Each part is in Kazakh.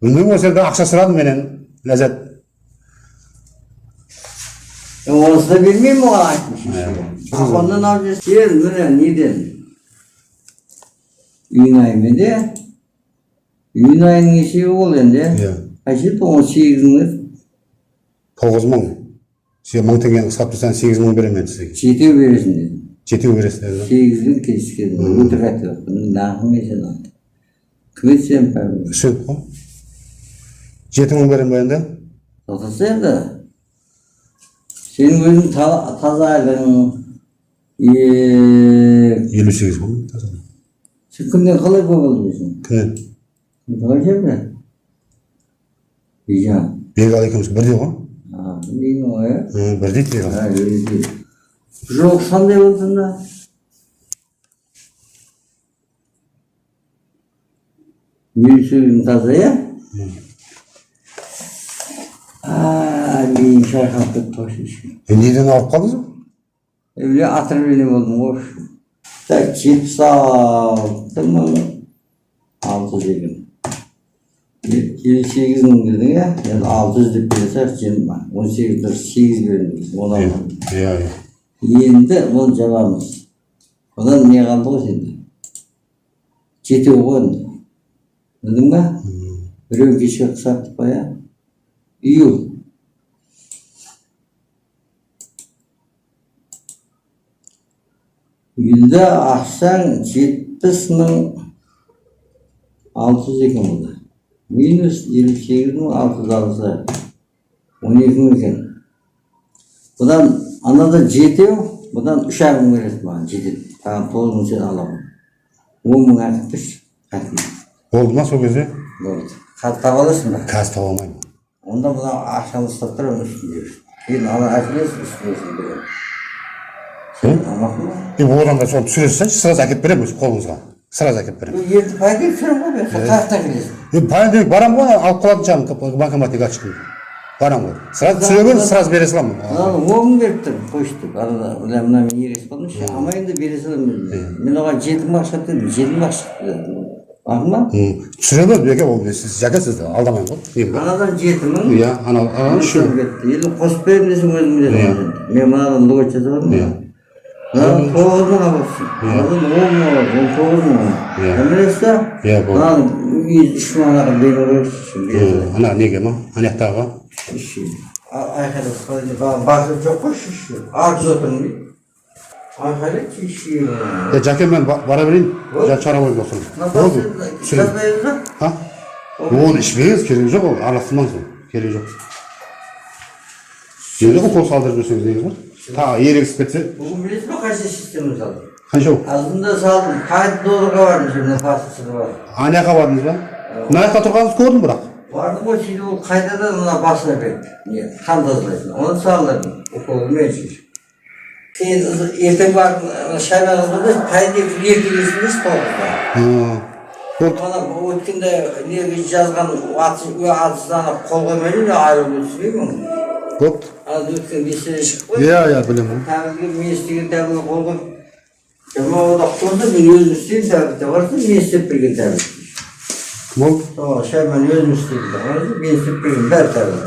Білмеймін, осы жерде ақша сұрадым менен, Ләззат. Онысы да бермеймін оған, айттым шешеге. Ақоннан алып жүрсің. Сен міне неден? Июнь айымен де. Июнь айының есебі ол енді. Иә. Қанша еді? 18 мың. 9 мың. Сен 1000 теңгені қысқартып тұрсаң, 8 мың беремін мен сізге. Жетеу бересің дедім. Жетеу бересіз дедім. Сегізбен келіскен. Өтірік айтып жатқан. Нағым мен сені. Кім еді сен, Павел? Үсен қой. 7 мың беремін ба енді? Тоқтаса енді. Сенің өзің таза айлығың 58 мың. Таза. Сен кімнен қалай көп алып жүрсің? Кімнен? Қалай жіберді? Бижан. Бегал екеуміз бірдей ғой. А, білмеймін ғой, иә? Бірдей Бегал. А, өзі. Жоқ, қандай болды сонда? 58 мың таза, иә? А, миым шайқалып кетті ғой, шеше. Неден ауырып қалдыңыз? Öyle отравление болдым ғой. Так, 76 600 екен. 58 мың дедің, иә? Енді 600 деп бере салайық, 20. 18 дұрыс, 8 беремін дейсің, 16. Иә. Енді оны жабамыз. Одан не қалды ғой сенде? Жетеу ғой енді. Білдің ба? Біреу кеше қысқарттық қой, иә? Июль. Июльде ақшаң 70 600 екен болды. Минус 58 600 алса, 12 мың екен. Бұдан анада жетеу, бұдан 3,5 мың бересің маған, жетеді. Тағы 9 мың сен аламын. 10 мың әкеліп берші. Қайтын. Болды ма сол кезде? Болды. Қазір таба аласың ба? Қазір таба алмаймын. Онда мына ақшаны ұстап тұрамын үстінде. Кейін ана әкелесің, үстіне беремін. Сен алмақпын ба? Одан да соны түсіре салсайшы, сразу әкеліп беремін өз қолыңызға. Сразу әкеліп беремін. Енді понедельник түсіремін ғой мен, сен қаяқтан келесің? Понедельник барамын ғой, алып қалатын шығармын банкоматқа карточкамды. Барамын ғой. Сразу түсіре беріңіз, сразу бере саламын. Мынаны 10 мың беріп тұр, қойшы деп. Арада мына мына мен ерегісіп қалдым ше, алмайын да бере саламын өзім. Мен оған 7 мың ақша дедім, 7 мың ақша шықты дедім. Мақұл ма? Түсіре бер, беке, ол сіз жәке сізді алдамаймын ғой. Нем бар? Анадан 7 мың. Иә, анау анау үш мың. Кетті. Енді қосып беремін десең, өзің білесің. Мен мынадан логот жасап алдым. Иә. Мынадан 9 мың алыпсың. Мынадан 10 мың алып, 19 мың. Иә. Білесіз ба? Иә, болды. Мынаның 3 мың анаға беру керексің. Бере салайын. Ана неге ма? Ана жақтағы. Айқайлап қалай, басым жоқ қой, шеше. Арыз отырмын дейді. Айқайлайды, шеше. Жәке, мен бара берейін. Шара бойында отырмын. Болды. Түсіремін. Жазбаймыз ба? Ha? Оны ішпеңіз, керегі жоқ, ол араластырмаңыз ол. Керегі жоқ. Енді укол салдырып жүрсеңіз негіз бар. Тағы ерегісіп кетсе, Бүгін білесіз ба қанша система салдым? Қанша ол? Азында салдым. Қайтып долларға бардым, şimdi паспорты бар. Ана жаққа бардыңыз ба? Мына жақта тұрғаныңызды көрдім бірақ. Бардым ғой, сөйтіп ол қайтадан мына басына берді. Не, қан тазалайтын. Оны салдырдым. Уколымен шешіп. Кейін ертең бардым, шайба қызғанда понедельник ерте келсін десе, 9-да. Болды. Ана өткенде неге жазған атысыз ана қол қоймай жүр, айырылып түсінбеймін оны. Болды. Ана өткен 5 сene шығып қой. Иә, білемін. Тәбілге мен істеген тәбілге қол қойып. Жаман ода қонды, мен өзім істеймін тәбілді. Барса, мен істеп берген тәбіл. Болды. Сол шайман өзім істеймін деп қараса, мен істеп берген бәрі тәбіл.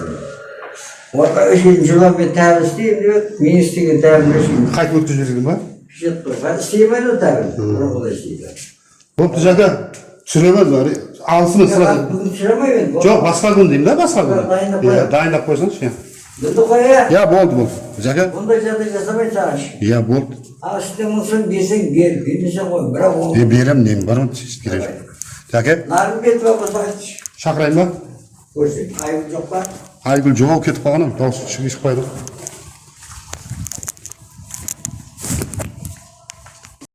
3 жылдан мен тәбіл істеймін деп еді, мен істеген тәбілді шейін Қайтып өткізіп жіберген ба? жетіп қой. Істей алмайды ғой тәбіл. Бұрынғыдай істейді. Болыпты, Жәке. Түсіре беріңіз. Алысымен сразу. Бүгін түсіре алмаймын енді. Жоқ, басқа күн деймін да, басқа күн. Дайындап Иә, қояйын. дайындап қойсаңызшы, иә. Білді ғой, иә? Иә, болды, болды. Жәке. Бұндай жағдай жасамайды саған ешкім. Иә, болды. Ал үстіне 10 сом берсең бер, бермесең қой. Бірақ ол Беремін, нем бар, керек жоқ. Жәке, Нарымбетова болса айтшы. шақырайын ба? Көрсет. Айгүл жоқ па? Айгүл жоғалып кетіп қалған ау, дауысы шықпайды ғой.